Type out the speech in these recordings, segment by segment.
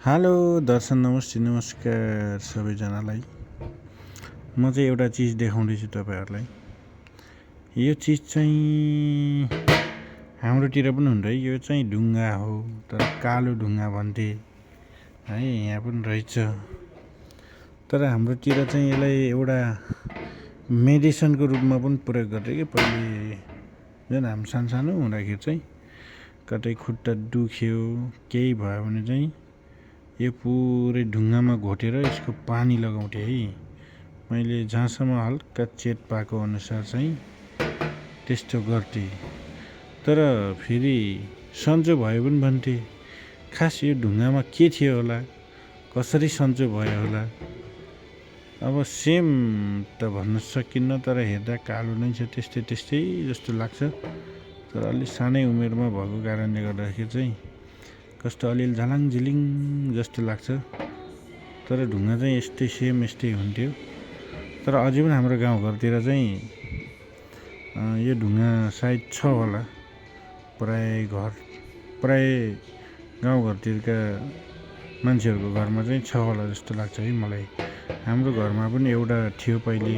Hello दर्शन नमस्ते नमस्कार सबैजनालाई। म चाहिँ एउटा चिज देखाउँदैछु तपाईँहरूलाई। यो चिज चाहिँ हाम्रोतिर पनि हुन्छ है। यो चाहिँ ढुङ्गा हो, तर कालो ढुङ्गा भन्थे है। यहाँ पनि रहेछ, तर हाम्रोतिर चाहिँ यसलाई एउटा मेडिसिनको रूपमा पनि प्रयोग गर्थे कि पहिले। जुन हामी सानो हुँदाखेरि चाहिँ कतै खुट्टा दुख्यो केही भयो भने चाहिँ यो पुरै ढुङ्गामा घोटेर यसको पानी लगाउँथे है। मैले जहाँसम्म हल्का चेत पाएको अनुसार चाहिँ त्यस्तो गर्थे। तर फेरि सन्चो भयो पनि भन्थे। खास यो ढुङ्गामा के थियो होला, कसरी सन्चो भयो होला, अब सेम त भन्न सकिन्न, तर हेर्दा कालो नै छ, त्यस्तै जस्तो लाग्छ। तर अलि सानै उमेरमा भएको कारणले गर्दाखेरि चाहिँ कस्तो अलिअलि झलाङ झिलिङ जस्तो लाग्छ। तर ढुङ्गा चाहिँ यस्तै हुन्थ्यो। तर अझै पनि हाम्रो गाउँघरतिर चाहिँ यो ढुङ्गा सायद छ होला। प्राय गाउँघरतिरका मान्छेहरूको घरमा चाहिँ छ होला जस्तो लाग्छ है मलाई। हाम्रो घरमा पनि एउटा थियो पहिले।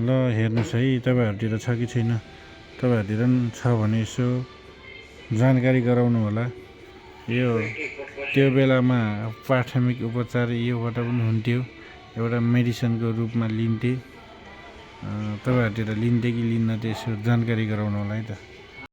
ल हेर्नुहोस् है, तपाईँहरूतिर छ कि छैन, तपाईँहरूतिर पनि छ भने यसो जानकारी गराउनु होला। यो त्यो बेलामा प्राथमिक उपचार योबाट पनि हुन्थ्यो, एउटा मेडिसिनको रूपमा लिन्थे। तपाईँहरूतिर लिन्थे कि लिन्न, त्यसो जानकारी गराउनु होला है त।